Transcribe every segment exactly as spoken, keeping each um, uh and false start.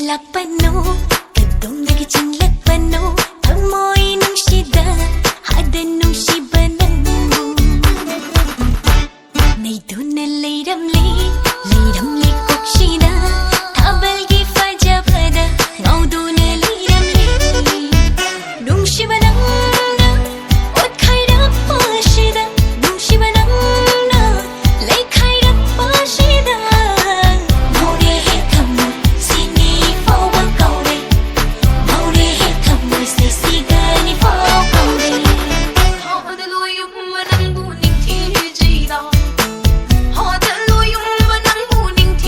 ꯂꯥꯛꯄꯅꯣ, ꯀꯗꯣꯝꯗꯒꯤ ꯆꯤꯡꯂꯛꯄꯅꯣ? ꯊꯃꯣꯏ ꯅꯨꯡꯁꯤꯗ ꯍꯥꯏꯗ ꯅꯨꯡꯁꯤꯕ ꯅꯪꯕꯨ꯫ ꯅꯩꯗꯨꯅ ꯂꯩꯔꯝꯂꯦ, ꯂꯩꯔꯝꯂꯦ ꯀꯣꯛꯁꯤꯗ꯫ ꯊꯥꯕꯜꯒꯤ ꯐꯖꯕꯗ ꯉꯥꯎꯗꯨꯅ ꯂꯩꯔꯝꯂꯦ꯫ ꯅꯨꯡꯁꯤꯕ ꯅꯪꯅ ꯑꯣꯠꯈꯥꯏꯔꯛꯄꯁꯤꯗ, ꯅꯨꯡꯁꯤꯕ ꯅꯪꯅ ꯂꯩꯈꯥꯏꯔꯛꯄꯁꯤꯗ꯫ ꯉꯥꯎꯔꯦꯍꯦ ꯊꯃꯣꯏ ꯁꯤꯅꯤ ꯐꯥꯎꯕ ꯀꯥꯎꯔꯦ꯫ ꯉꯥꯎꯔꯦꯍꯦ ꯊꯃꯣꯏꯁꯦ ꯁꯤꯒꯅꯤ ꯐꯥꯎ ꯀꯥꯎꯔꯦ꯫ ꯍꯥꯗ ꯂꯣꯏꯌꯨꯝꯕ ꯅꯪꯕꯨ ꯅꯤꯡꯊꯤꯖꯩꯗ꯫ ꯍꯥꯗ ꯂꯣꯏꯌꯨꯝꯕ ꯅꯪꯕꯨ ꯅꯤꯡꯊꯤꯖꯩꯗ꯫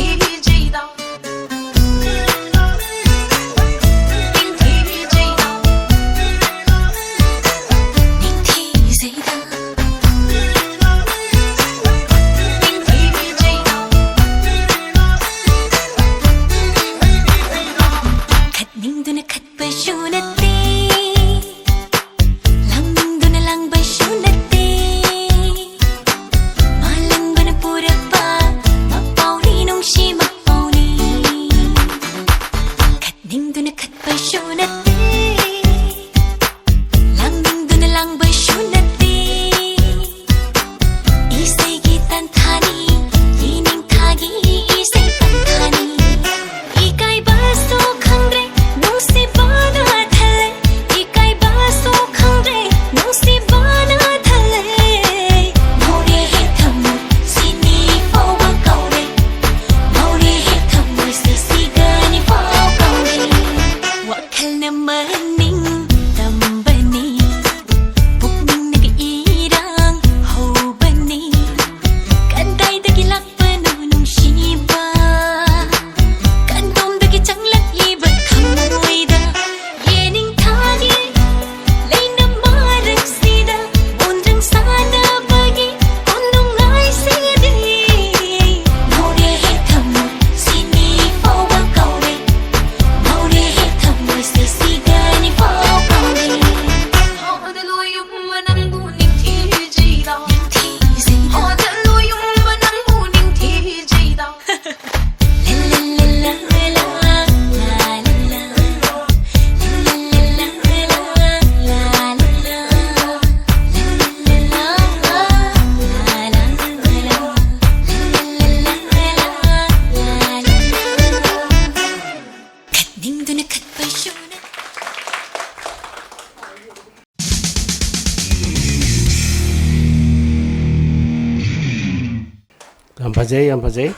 ꯌꯥꯝ ꯐꯖꯩ, ꯌꯥꯝ ꯐꯖꯩ꯫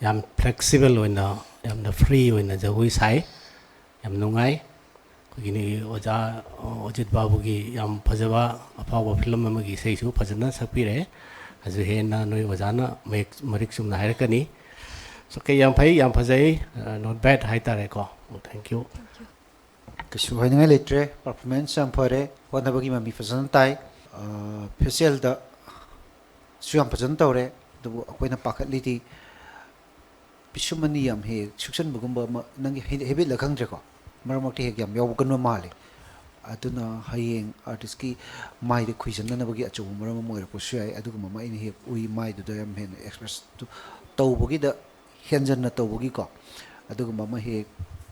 ꯌꯥꯝ flexible ꯑꯣꯏꯅ, ꯌꯥꯝꯅ free ꯑꯣꯏꯅ ꯖꯒꯣꯏ ꯁꯥꯏ꯫ ꯌꯥꯝ ꯅꯨꯡꯉꯥꯏ꯫ ꯑꯩꯈꯣꯏꯒꯤ ꯑꯣꯖꯥ ꯑꯣꯖꯤꯠ ꯕꯥꯕꯨꯒꯤ ꯌꯥꯝ ꯐꯖꯕ ꯑꯐꯥꯎꯕ film ꯑꯃꯒꯤ ꯏꯁꯩꯁꯨ ꯐꯖꯅ ꯁꯛꯄꯤꯔꯛꯑꯦ꯫ ꯑꯗꯨ ꯍꯦꯟꯅ ꯅꯣꯏ ꯑꯣꯖꯥꯅ ꯃꯌꯦꯛ ꯃꯔꯤꯛ ꯆꯨꯝꯅ ꯍꯥꯏꯔꯛꯀꯅꯤ꯫ ꯑꯣꯀꯦ, ꯌꯥꯝ ꯐꯩ, ꯌꯥꯝ ꯐꯖꯩ꯫ Not bad ꯍꯥꯏꯇꯥꯔꯦꯀꯣ꯫ Thank you꯫ ꯀꯩꯁꯨ ꯍꯥꯏꯅꯤꯡꯉꯥꯏ ꯂꯩꯇ꯭ꯔꯦ꯫ Performance ꯌꯥꯝ ꯐꯔꯦ꯫ ꯍꯣꯠꯅꯕꯒꯤ ꯃꯃꯤ ꯐꯖꯅ ꯇꯥꯏ꯫ ꯐꯦꯁꯤꯌꯦꯜꯗꯁꯨ ꯌꯥꯝ ꯐꯖꯅ ꯇꯧꯔꯦ꯫ ꯑꯗꯨꯕꯨ ꯑꯩꯈꯣꯏꯅ ꯄꯥꯈꯠꯂꯤꯗꯤ ꯄꯤꯁꯨꯝ ꯑꯅꯤ ꯌꯥꯝ ꯍꯦꯛ ꯁꯨꯛꯆꯟꯕꯒꯨꯝꯕ ꯑꯃ, ꯅꯪꯒꯤ ꯍꯦ- ꯍꯦꯕꯤꯠꯂ ꯈꯪꯗ꯭ꯔꯦꯀꯣ, ꯃꯔꯛ ꯃꯔꯛꯇ ꯍꯦꯛ ꯌꯥꯝ ꯌꯥꯎꯒꯟꯕ ꯃꯥꯜꯂꯦ꯫ ꯑꯗꯨꯅ ꯍꯌꯦꯡ ꯑꯥꯔꯇꯤꯁꯀꯤ ꯃꯥꯏꯗ ꯈꯨꯏꯖꯟꯅꯅꯕꯒꯤ ꯑꯆꯧꯕ ꯃꯔꯝ ꯑꯃ ꯑꯣꯏꯔꯛꯄꯁꯨ ꯌꯥꯏ꯫ ꯑꯗꯨꯒꯨꯝꯕ ꯑꯃ ꯑꯩꯅ ꯍꯦꯛ ꯎꯏ, ꯃꯥꯏꯗꯨꯗ ꯌꯥꯝ ꯍꯦꯟꯅ ꯑꯦꯛꯁꯄ꯭ꯔꯦꯁꯇꯨ ꯇꯧꯕꯒꯤꯗ ꯍꯦꯟꯖꯟꯅ ꯇꯧꯕꯒꯤꯀꯣ꯫ ꯑꯗꯨꯒꯨꯝꯕ ꯑꯃ ꯍꯦꯛ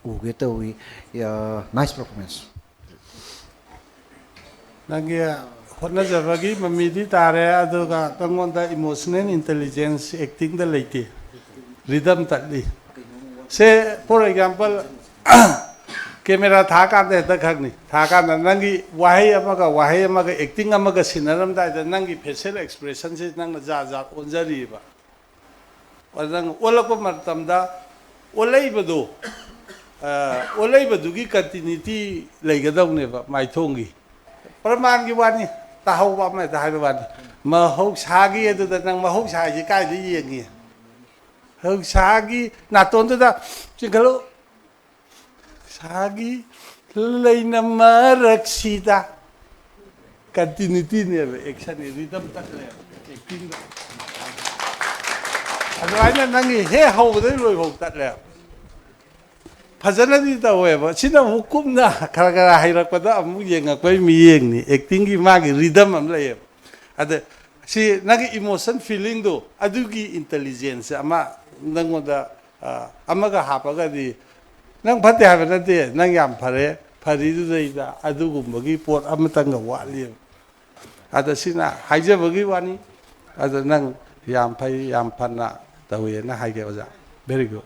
ꯎꯒꯦ ꯇꯧꯏ꯫ Nice performance꯫ ꯅꯪꯒꯤ ꯍꯣꯠꯅꯖꯕꯒꯤ ꯃꯃꯤꯗꯤ ꯇꯥꯔꯦ, ꯑꯗꯨꯒ ꯅꯪꯉꯣꯟꯗ emotional intelligence actingꯗ ꯂꯩꯇꯦ꯫ Rhythm ꯇꯠꯂꯤ꯫ Say, for example, camera ꯊꯥꯀꯥꯟꯗ ꯍꯦꯛꯇ ꯈꯪꯅꯤ꯫ ꯊꯥꯀꯥꯟꯗ ꯅꯪꯒꯤ ꯋꯥꯍꯩ ꯑꯃꯒ ꯋꯥꯍꯩ ꯑꯃꯒ acting ꯑꯃꯒ ꯁꯤꯟꯅꯔꯝꯗꯥꯏꯗ ꯅꯪꯒꯤ facial expressionꯁꯦ ꯅꯪꯅ ꯖꯥꯠ ꯖꯥꯠ ꯑꯣꯟꯖꯔꯤꯕ꯫ ꯑꯗ ꯅꯪ ꯑꯣꯜꯂꯛꯄ ꯃꯇꯝꯗ ꯑꯣꯜꯂꯛꯏꯕꯗꯣ, ꯑ, ꯑꯣꯜꯂꯛꯏꯕꯗꯨꯒꯤ continuity ꯂꯩꯒꯗꯧꯅꯦꯕ ꯃꯥꯏꯊꯣꯡꯒꯤ꯫ ꯄ꯭ꯔꯃꯥꯟꯒꯤ ꯋꯥꯅꯤ, ꯇꯥꯍꯧꯕ ꯑꯃ ꯍꯦꯛꯇ ꯍꯥꯏꯕ ꯋꯥꯅꯤ꯫ ꯃꯍꯧꯁꯥꯒꯤ ꯑꯗꯨꯗ ꯅꯪ ꯃꯍꯧꯁꯥ ꯍꯥꯏꯁꯦ ꯀꯥꯏꯗ ꯌꯦꯡꯉꯤ? ꯃꯍꯧꯁꯥꯒꯤ ꯅꯥꯇꯣꯟꯗꯨꯗ ꯆꯤꯡꯈꯠꯂꯨ꯫ ꯁꯥꯒꯤ ꯂꯩꯅ ꯃꯔꯛꯁꯤꯗ continuityꯅꯦꯕ, actionꯅꯦ, rhythm ꯇꯠꯂꯦꯕ꯫ Actingꯗ ꯑꯗꯨꯃꯥꯏꯅ ꯅꯪꯒꯤ ꯍꯦꯛ ꯍꯧꯕꯗꯩ ꯂꯣꯏꯐꯥꯎ ꯇꯠꯂꯦꯕ꯫ ꯐꯖꯅꯗꯤ ꯇꯧꯋꯦꯕ꯫ ꯁꯤꯅ ꯑꯃꯨꯛ ꯀꯨꯞꯅ ꯈꯔ ꯈꯔ ꯍꯩꯔꯛꯄꯗ ꯑꯃꯨꯛ ꯌꯦꯡꯉꯛꯄꯩ ꯃꯤꯌꯦꯡꯅꯤ꯫ Actingꯒꯤ ꯃꯥꯒꯤ rhythm ꯑꯃ ꯂꯩꯌꯦꯕ꯫ ꯑꯗ ꯁꯤ ꯅꯪꯒꯤ emotion feelingꯗꯣ, ꯑꯗꯨꯒꯤ intelligence ꯑꯃ ꯅꯪꯉꯣꯟꯗ, ꯑ, ꯑꯃꯒ ꯍꯥꯞꯄꯒꯗꯤ, ꯅꯪ ꯐꯠꯇꯦ ꯍꯥꯏꯕ ꯅꯠꯇꯦ, ꯅꯪ ꯌꯥꯝ ꯐꯔꯦ, ꯐꯔꯤꯗꯨꯗꯩꯗ ꯑꯗꯨꯒꯨꯝꯕꯒꯤ ꯄꯣꯠ ꯑꯃꯇꯪꯒ ꯋꯥꯠꯂꯤꯕ꯫ ꯑꯗ ꯁꯤꯅ ꯍꯥꯏꯖꯕꯒꯤ ꯋꯥꯅꯤ꯫ ꯑꯗ ꯅꯪ ꯌꯥꯝ ꯐꯩ, ꯌꯥꯝ ꯐꯅ ꯇꯧꯋꯦꯅ ꯍꯥꯏꯒꯦ ꯑꯣꯖꯥ꯫ Very good꯫